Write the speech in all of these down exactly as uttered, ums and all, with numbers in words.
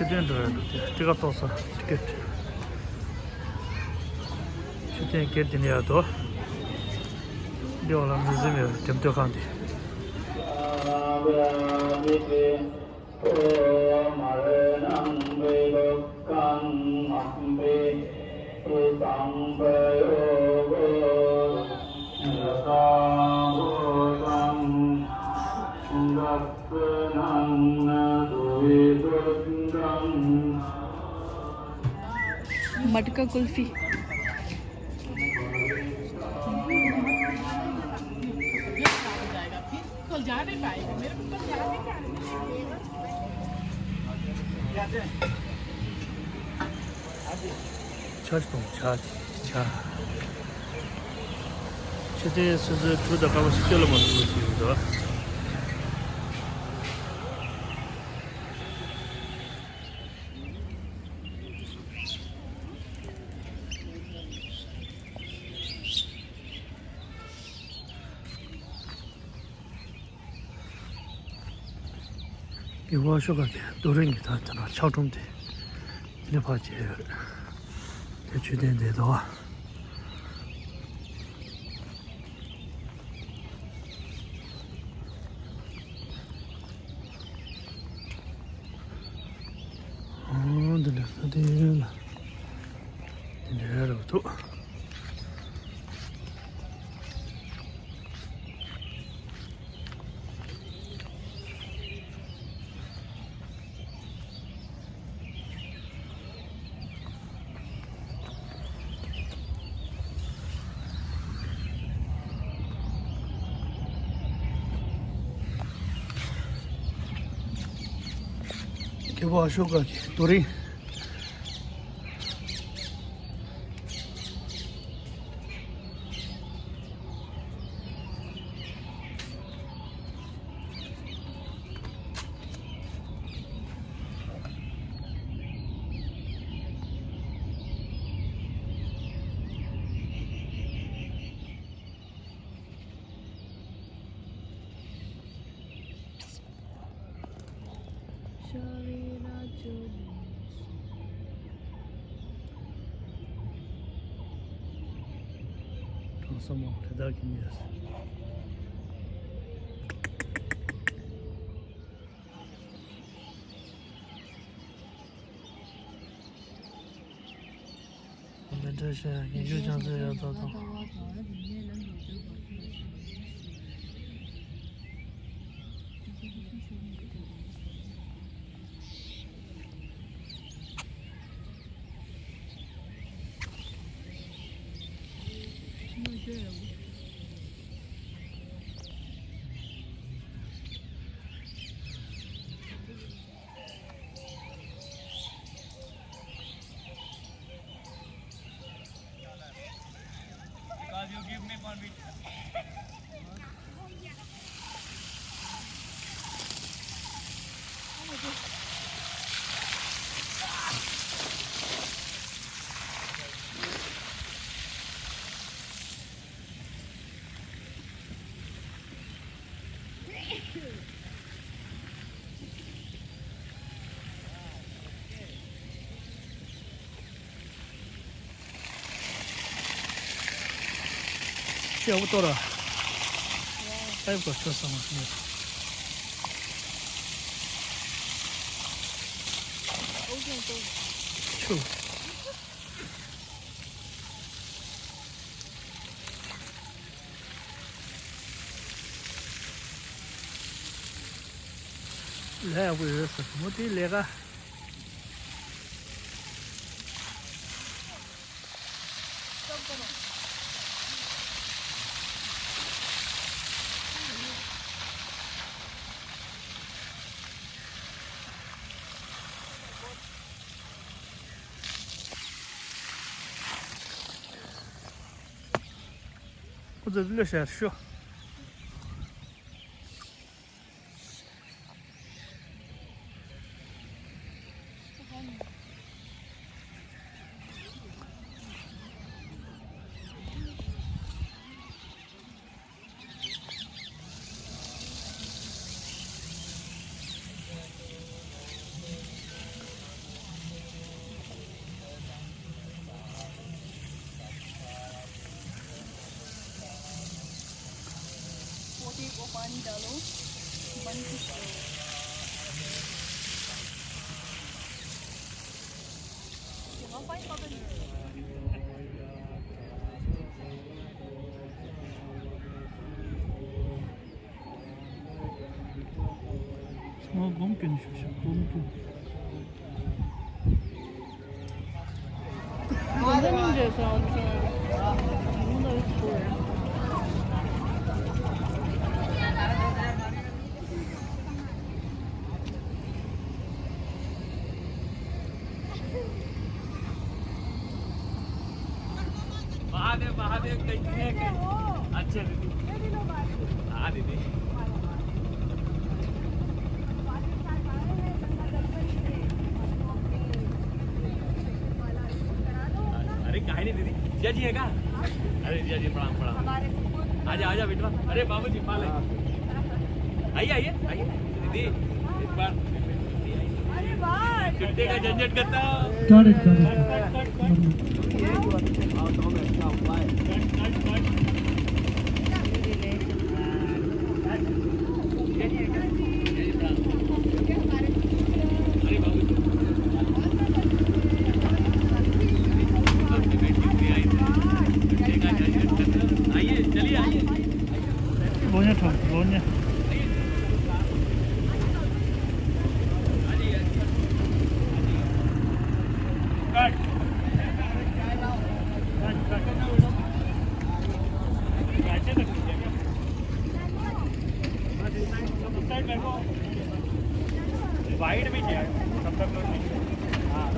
མཆོད་རྟེན་འགྲོ་ཡ་འདུག་སྟེ། ཊི་ཀེཊ་ཐོག་ས་ཊི་ཀེཊ། མཆོད་རྟེན་སྒེར་དེ་ནས་ཡར་འགྲོ། འདི་འོག་ལ་མིའུ་ཛི་ཡམ་ཡོད། འགྲེམས་སྟོན་ཁང་འདི། मटका कुल्फी। कल जा नहीं पाएगा, मेरे को कल जा नहीं पाएगा। ཆར་གཏོང་། ཆར། ཆར། ཆུ་ཚོད་སོ་སོའི་དྲུག་དང་སྐར་མ་བཞི་བཅུ་ལ་མ་ཐུག་པ་ཞིག་ཡོད་འདུག། རྒྱལ་བ་ཨ་ཤོ་ཀ་གི་རྡོ་རིང་གི་ད་ལྟ་ན་ལྕགས་སྒྲོམ་དེ་འདི་ཕར་བྱས་ཡོད། དེ་མཆོད་རྟེན་དེ་དོ། འོ་འདི་འདྲ་ས་དེ་ལ་འདི་འདྲ་རུ་ཐུག། རྒྱལ་བ་ཨ་ཤོ་ཀ་གི་རྡོ་རིང་། གྲོང་གསེབ་མང་པོ་དེ་དག་གི་གནས། མི་འདྲ་ཞིང་ངེས་ཤེས་ཀྱང་ཚོད་ཡོད་ཚོད་དང་། ཅེ་འུ་ཏོ་ར། ཨེ་གོ་ཆོ་ས་མ་ནེ། ཆུ། ལས་ཡག་པོ་ཡོད་ས་མོ་དེ་ལས་ཀ། ཁོ་ཚོ་གློད་ཤར་ཤོ། पानी डालो, मन खुश करो। ཚང་མ་སྒོམ་སྐྱོན་ནས་ཤོག་ཤོག་སྒོམ་སྐྱོན། महादेव, महादेव, कैसी है? अच्छे दीदी। हाँ दीदी। अरे, काहे नहीं दीदी, जिया जी है का? अरे जिया जी, प्रणाम, प्रणाम। आजा, आजा बेटवा। अरे बाबू जी, पाले। आइए, आइए, आइए दीदी, एक बार। अरे वाह। छुट्टे का झंझट खत्म। Got it, got it. आइए, चलिए, आइए। वाइड भी किया है, तब तक लोड नहीं। हाँ।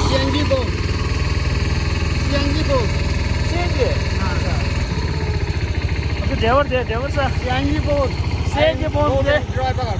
Siang Ji Bong. Siang Ji Bong. Siang Ji. हाँ। अच्छा, driver दे, driver साहब। Siang Ji Bong. Siang Ji Bong दे। Driver।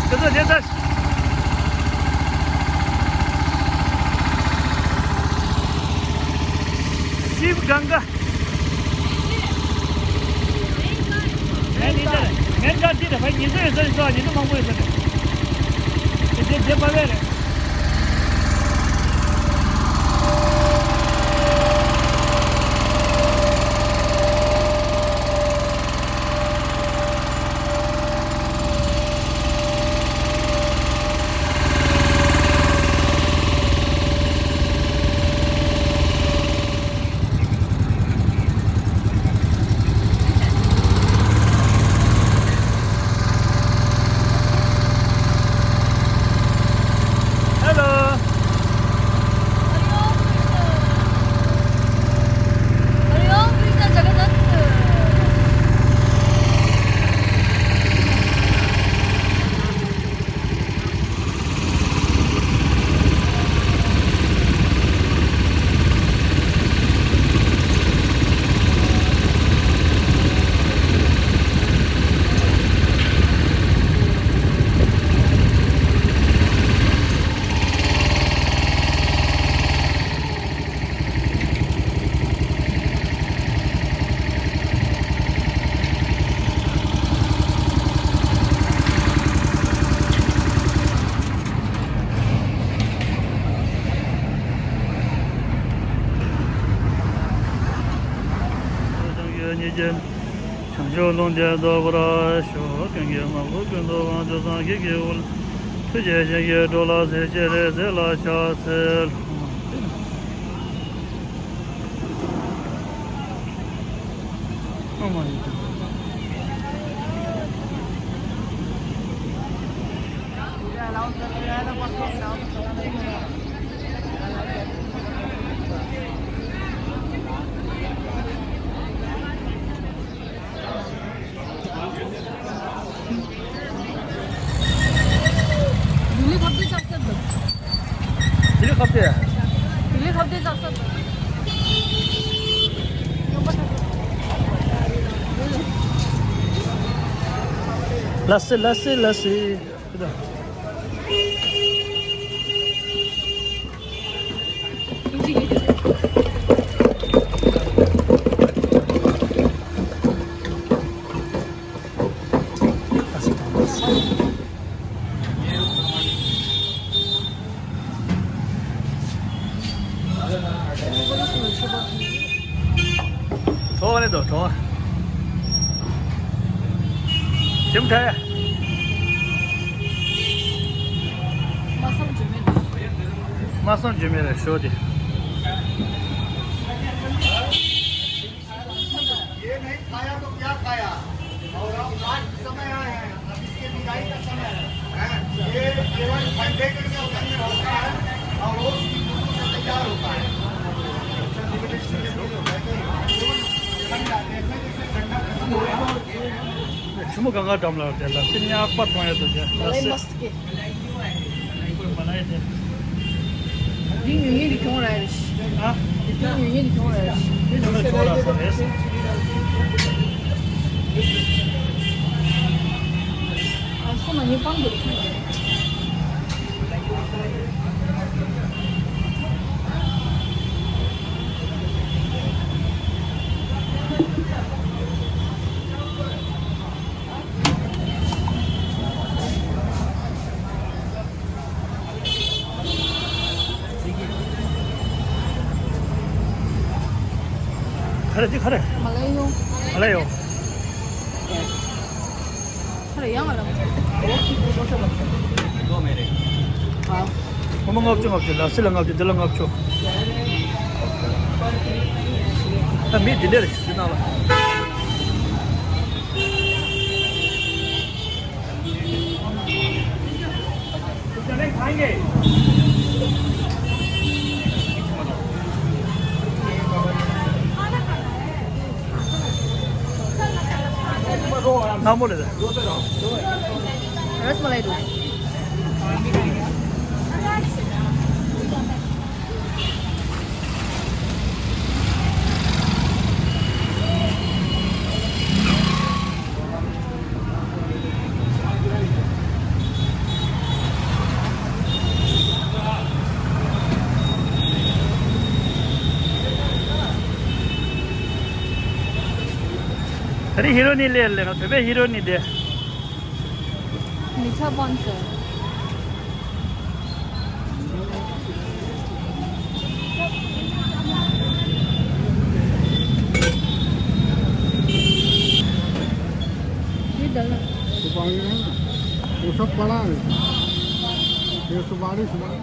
दे दो, दे दो। शिव गंगा। मेन इधर है। मेन कार्ड इधर है भाई, इधर, इधर, इधर, इधर मांगो इधर। इधर, इधर पवे रे। Hello. हरि ओम कृष्ण। हरि ओम कृष्ण जगन्नाथ। བྱང་ཆུབ་ལུང་བསྟན་རྫོགས་པར་ཤོག །ཀུན་གྱིས་མ་གོས་ཀུན་ཏུ་དབང་། ཇོ་བཟང་གི་དགེ་བོ་ལ། ཐུགས་རྗེ་ཅན་གྱིས་འགྲོ་ལ་གཟིགས། སྤྱན་རས་གཟིགས་ལ་ཕྱག་འཚལ། दिल्ली खप्दै जान्छ त। दिल्ली खप्दै? दिल्ली खप्दै जान्छ त। लस्सी, लस्सी, लस्सी। ཁྱིམ་ཁ། མ་བསམ་བརྗོད་མེད་རེད། མ་བསམ་བརྗོད་མེད་རེད་ཞོ་དེ། ये नहीं खाया तो क्या खाया? और आप लास्ट समय आए हैं, अब इसके विदाई का समय है। हैं? ये केवल ठंडे के लिए होता है और वो उसकी बूंदों से तैयार होता है। ठंडा, जैसे जैसे ठंडा खत्म होगा। ཆུ་མོ་གང་ག་འགྲམ་ལ་དེ་ལ་སི་ཉག་པ་མཐོང་ཡ་དོ་དེ་ལ་སི། མ་ལ་ཡི་དེ། འདི་ཉུང་ཉུང་གི་གྱོང་ར་རེད། ཨ། འདི་ཉུང་ཉུང་གི་གྱོང་ར་རེད། འདི་ཉུང་ཉུང་གྱོང་ར་ས་རེད། ཨ་སོ་མ་ཉི་པང་དུ། ཁ་རེ་འདི་ཁ་རེ། མ་ལ་ཡོང་། མ་ལ་ཡོང་། ཁ་རེ་ཡང་མ་ལ། ཁོ་མོ་ལྔ་བཅུ་ལྔ་བཅུ་ལ་སི་ལ་ལྔ་བཅུ་འདི་ལ་ལྔ་བཅུ། ད་མི་འདི་འདྲ་རེད་འདི་ནང་ལ། ནག་མོ་རེད། ར་སི་མ་ལའི་འདུག་ད་རེས་ཧི་རོ་ནི་ལས་ལས་ང་བོད་པའི་ཧི་རོ་ནི་དེ། མི་ཚ་པོན་སོ། ये डालना। सुपारी है ना, वो सब पड़ा है। ये सुपारी, सुपारी।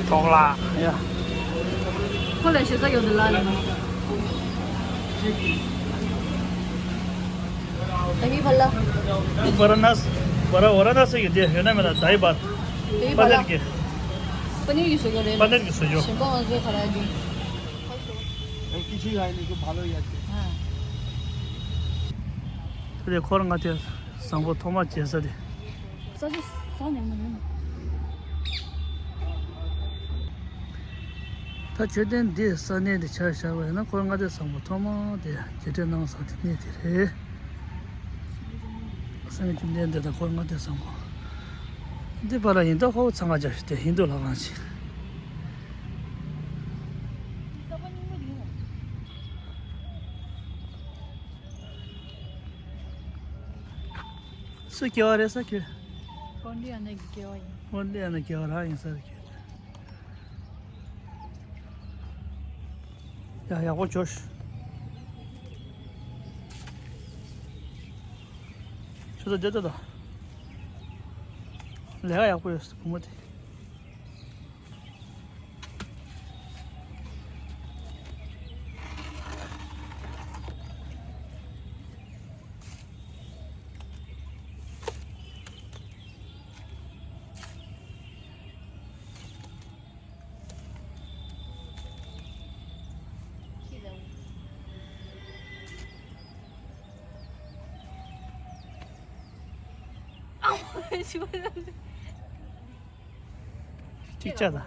ཐོག་ལ་ཡ། ཁོ་ལས་ཞེ་ས་ཡོད་འདི་ལ་ལ། ད་ཧི་ཕ་ལ། ཝ་ར་ཎ་སི། ཝ་ར་ཝ་ར་ཎ་སི་གི་དེ་ཡོད་ན་མེད་ན་ད་ཧི་བར། ད་ཧི་ཕ་ལ། པ་ནིར་གི། པ་ནིར་གི་བཟོ་རྒྱུ་རེད། པ་ནིར་གི་བཟོ་རྒྱུ། གཞན་པ་ང་ཚོའི་ཁ་ལ་ཡ་གི། ཁ་སོ། ཨེ་ཀི་ཆི་ཡ་ནི་གི་ཕ་ལོ་ཡ་ཆེ། ཧ། དེ་ཁོ་རང་ང་དེ་བཟང་པོ་ཐོག་མ་བྱེད་ས་དེ། ས་ཆ་ས་ནས་མ་ཡིན། ད་མཆོད་རྟེན་འདི་ས་གནས་འདི་ཆ་བཞག་པ་ཡིན་ན་ཁོ་མངའ་སྡེ་བཟང་པོ་ཐོག་མ་དེ་རྒྱས་སྤྲོས་གནང་ས་དེ་གནས་དེ་རེད། སངས་རྒྱས་བཅོམ་ལྡན་འདས་དང་ཁོ་མངའ་སྡེ་བཟང་པོ། འདི་པར་ཡིན་ད་ཁོ་ཚང་མ་རྒྱབ་ཤིག་དེ་ཧིན་རྡུ་ལྷ་ཁང་ཞིག་སུ་སྐྱེ་བ་རེད་ས་ཁྱོད། ཀོན་ཌི་ཨ་ནེ་གི་སྐྱེ་བ་ཡིན། ཀོན་ཌི་ཨ་ནེ་སྐྱེ་བ་རང་ཡིན་ས་རེད་ཁྱོད། ཡ་ཡག་པོ་བྱོས། ཁྱོད་ཚོ་བསྡད་ད་ད། ལས་ཀ་ཡག་པོ་ཡོད་བུ་མོ་དེ། ཅིག་ཅར་དང་།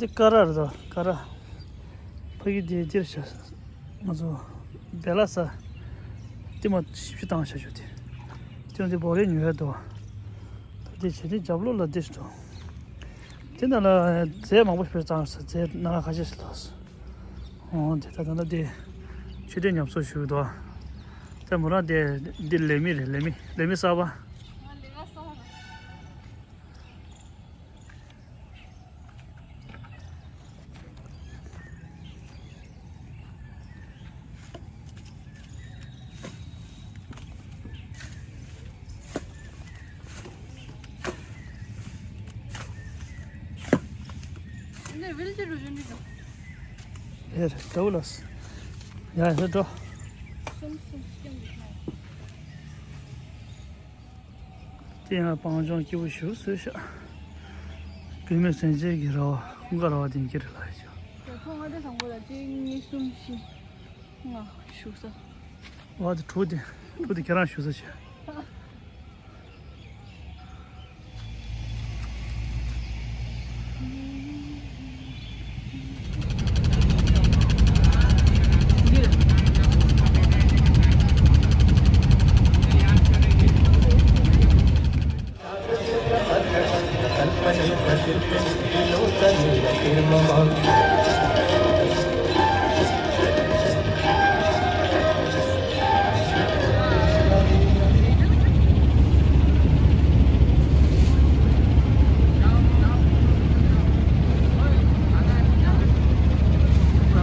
དེ་ཀ་ར་རེད་དོ། ཀ་ར། ཕ་གི་དེ་འདིར་བཞག་ང་ཚོ་བེ་ལ་ས་དེ་མ་ཞིབ་ཞིབ་བཏང་བཞག་ཞུ་དེ། དེ་འདི་བོ་རེ་ཉོ་ཡ་དོ། ད་དེ་བྱེད་དེ་རྒྱབ་ལོགས་ལ་དེ་ཞིག་འདུག་དེ་ནང་ལ་རྫས་མང་པོ་ཞིག་བཏང་ས། རྫས་སྣ་ཁ་ཤས་ཤིག་ལ། ཨོ་དེ་ད་ད་ད་དེ་ཆོས་སྡེ་ཉམས་གསོ་ཞུ་གི་འདུག་དེ་མོ་རང་དེ་འདི་ལས་མི་རེད། ལས་མི་ལས་མི་གསར་པ། ཡ་ཧེ་འགྲོ། དེ་ཡང་སྤང་ལྗོངས་སྐྱིད་པོ་ཞིག་བཟོས་ཤག་བུད་མེད་སེམས་ཅན་གྱི་ར་བ་ཀུན་དགའ་ར་བ་དེ་འདྲ་རེད་ལབ་ཡོད། ཁོ་ང་དང་བཟང་པོ་ལ་གཅིག་གཉིས་གསུམ་བཞི་ལྔ་བཞུགས་ས། བ་དེ་དྲུག་དེ་དྲུག་དེ་ཁྱེད་རང་བཞུགས་ས་བྱས།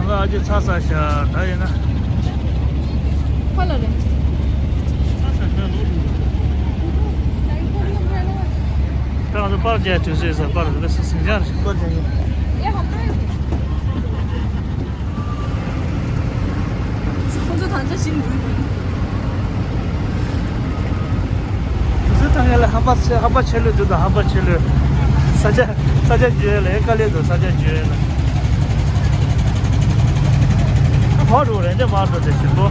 ང་ཨ་ཅེ་ཚ་ས་ཤ་ད་ཡིན་ན། ཁ་ལ་རེད། ད་ང་ཚོ་པར་རྒྱག་དུས་ཚོད་ས། པར་རེད་ས་སིང་ཅང་རེད། པར་རྒྱག་ཡིན། ཁོང་ཚོ་དང་ཆ་ཤིང་འདུག་དུས་ཚོད་ཐང་ཡ་ལ་ཧམ་པ་ཆེ་ཧམ་པ་ཆེ་ལོས་འདུག་ད་ཧམ་པ་ཆེ་ལོས། ས་ཆ་ས་ཆ་བརྗོད་ལ་དཀའ་ལས་འདུག་ས་ཆ་བརྗོད་ལ། ཨ་བག་འགྲོ་རེད་འདྲ་མ་འགྲོ་དེ་ཞིག་གོ།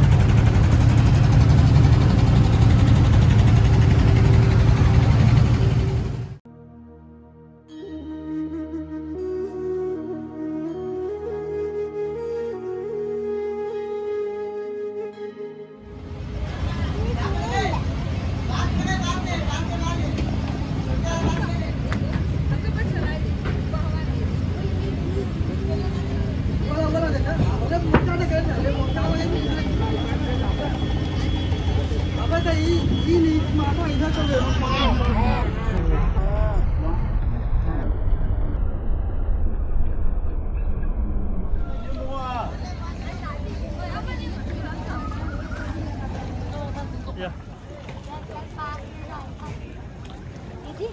दीदी,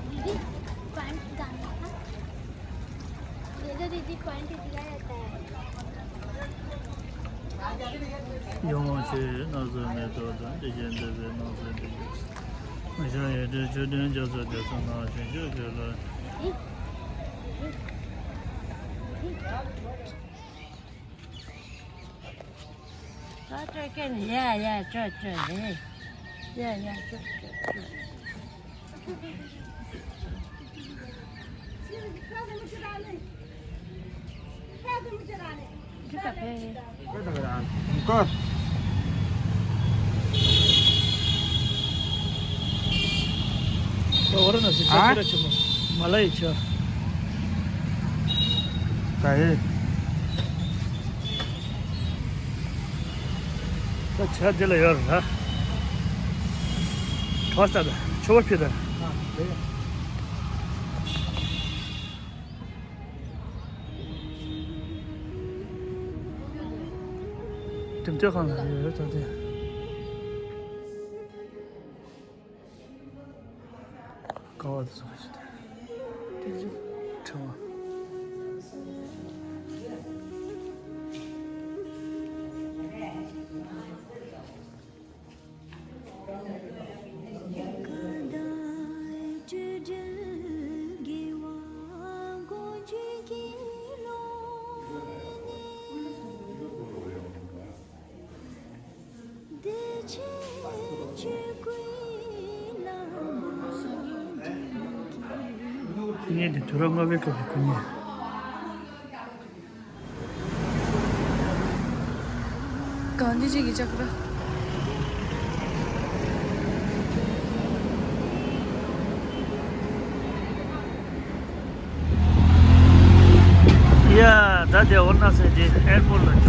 दीदी, पैंट डालना था। दे दो दीदी, पैंट दिया रहता है। ཡོངས་ཤེས་སྣང་ཚུལ་མེད་དོ་དོན་དེ་བཞིན་འདས་པའི་སྣང་ཚུལ་འདི་ཡོད། མི་བྱང་ཡོན་ཏན་བཅུ་བདུན་རྒྱ་མཚོ་རྒྱ་མཚོ་ནང་བཞིན་བརྗོད་དགོས་ལ། ད་སྤྲོད་མཁན་ཡ་ཡ་སྤྲོད་སྤྲོད་རེད། ཡ་ཡ་སྤྲོད་སྤྲོད་སྤྲོད། ཨ། མ་ལ་ཡི་ཆ། ད་ཨེ། ད་ཆ་འདི་ལ་ཡོད་ར། གྲོ་ས་ད་ཆོ་བ་ཕི་ད། འགྲིམ་སྟོད་ཁང་ལ་ཡོད་ད་དེ། ཀ་བ་དེ་ཚོ་ག་ཞིག་དེ། དེ་ཚོ་ཕྲེང་བ། ངས་འདི་དུས་རབས་ལྔ་པའི་སྐབས་ཀྱི་སྐུ་བརྙན། ག་འདི་གཅིག་གི་ལྕགས་ར། ཡ། ད་དེ་ཝ་ར་ཎ་སི་གི་ཨེར་པོར་ཊི་ལ་